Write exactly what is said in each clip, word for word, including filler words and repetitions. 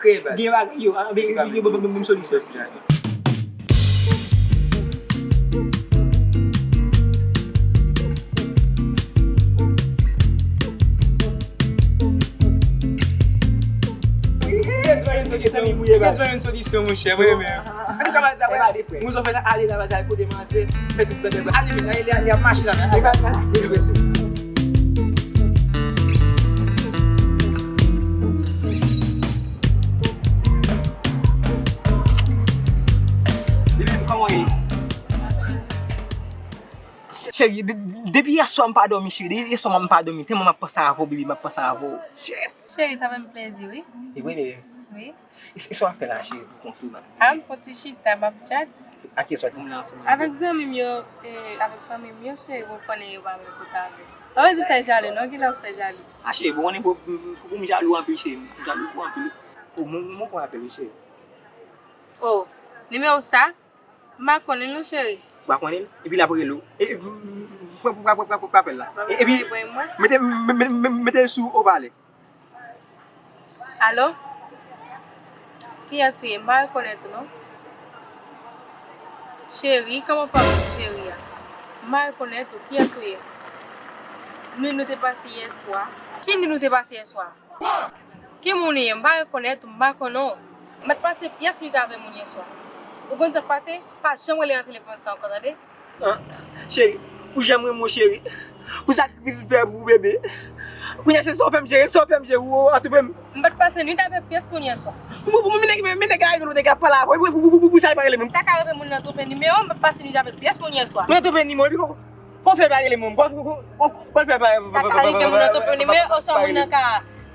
kreye, baz. Gen bagay, yo, a, men, men, men, men, men, men, solisyon. Gen yon solisyon, monchè, mwen menm. Antouka, baz, dapre mwen, sa w fè la, ale la, baz, ale kote manzè, fè tout bèl bèl. Ale, men, ale, ale, ap mache la, men. Ale, ale, ale. Li menm, kòman ye? Cheri, de-, depi yèswa m pa dòmi, cheri. Depi yèswa m pa dòmi. Tèlman m ap panse avè w, baby, m ap panse avè w. Shit! Cheri, sa fè m plezi, wi. E wi, baby. Wi. E, e sa w ap fè la, cheri, pou kont ou, man? A, m fon ti chita, m ap chat. Ak kiyès w ap fè la ansanm? Avèk zanmi m yo, e, avèk fanmi m yo, cheri, ou konnen yo pa vle kote avè m. Pa bezwen fè jalou, non, kilè w fè jalou? A, cheri, bon, konnen pou, pou, pou m jalou anpil, cheri. M jalou pou anpil. O, mwen, mwen pran apèl, wi, cheri. O, nimewo sa? M pa konnen l non, cheri. Ou pa konnen l? Epi l ap rele w. E, e, pran, pran, pran, pran, pran apèl la. E, epi, mete, me-, me-, me-, mete l sou opalè. Alo? Kiyès ou ye? M pa rekonèt ou non. Cheri, kòman w pa konn cheri a? M pa rekonèt ou. Kiyès ou ye? Nuit nou te pase yèswa. Ki nuit nou te pase yèswa? Ki moun ou ye? M pa rekonèt ou, m pa konnen w. M pa t pase pyès nuit avè moun yèswa. Ou konn sa k pase? Pa janm rele nan telefòn sa ankò, tande? Ah, cheri, ou janm renmen w, cheri. Pou sakrifis m fè pou bebe. Kounye a se sa w fè m, cheri, sa w fè m, cheri, ou, ou atoupe m. M pa t pase nuit avè pyès moun yèswa. Pou, pou, pou, men nèg, men nèg la rele w, nèg la pale avè w, pou, pou, pou, pou, pou sa li pa rele menm. Sa ka rive moun nan twonpe nimewo, m pa t pase nuit avè pyès moun yèswa. Mwen twonpe nimewo, epi kon, Kòman fè pa rele mwen? Kòman, kòman, kòman fè pa, sa ka rive moun nan twonpe nimewo, oswa moun nan ka,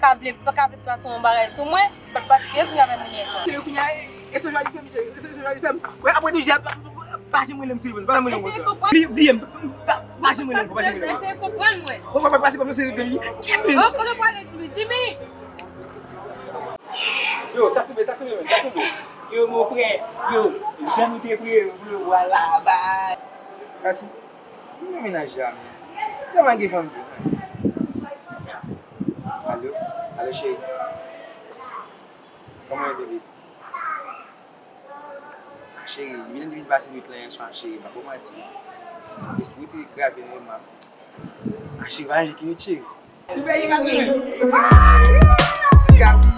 ka vle, ka vle pase yon bagay sou mwen, pa t pase pyès moun avè moun yèswa. Cheri, kounye a, e, e sonj a li fè m, cheri, e sonj a li fè m. Wè, apre tou, jè, pa, pa, pa janm rele m sou telefòn, pa janm rele m ankò. Bli-, bliye m, pa, pa janm rele m ankò, pa janm rele m ankò. Eseye konprann mwen. Bon, pa, pa, pase, pase, pase, Jimmy. Kèt li. Oh, kote w prale, Jimmy? Jimmy! Yo, sa tonbe, sa tonbe, men, sa tonbe. Yo, mon frè, yo, jan nou te priye pou yo vwa laba. Kasi, nou nan mennaj la, men. Tèlman gen fanm tou, men. Alo, alo, cheri. Kòman w ye, bebe? Cheri, m vin, vin pase nuit lan yèswa, cheri, m pa ko manti. Lespri te krape nèt, man. A, cheri, pa chanje ki nuit, cheri. Ou pèdi, pa chanje. Gaby.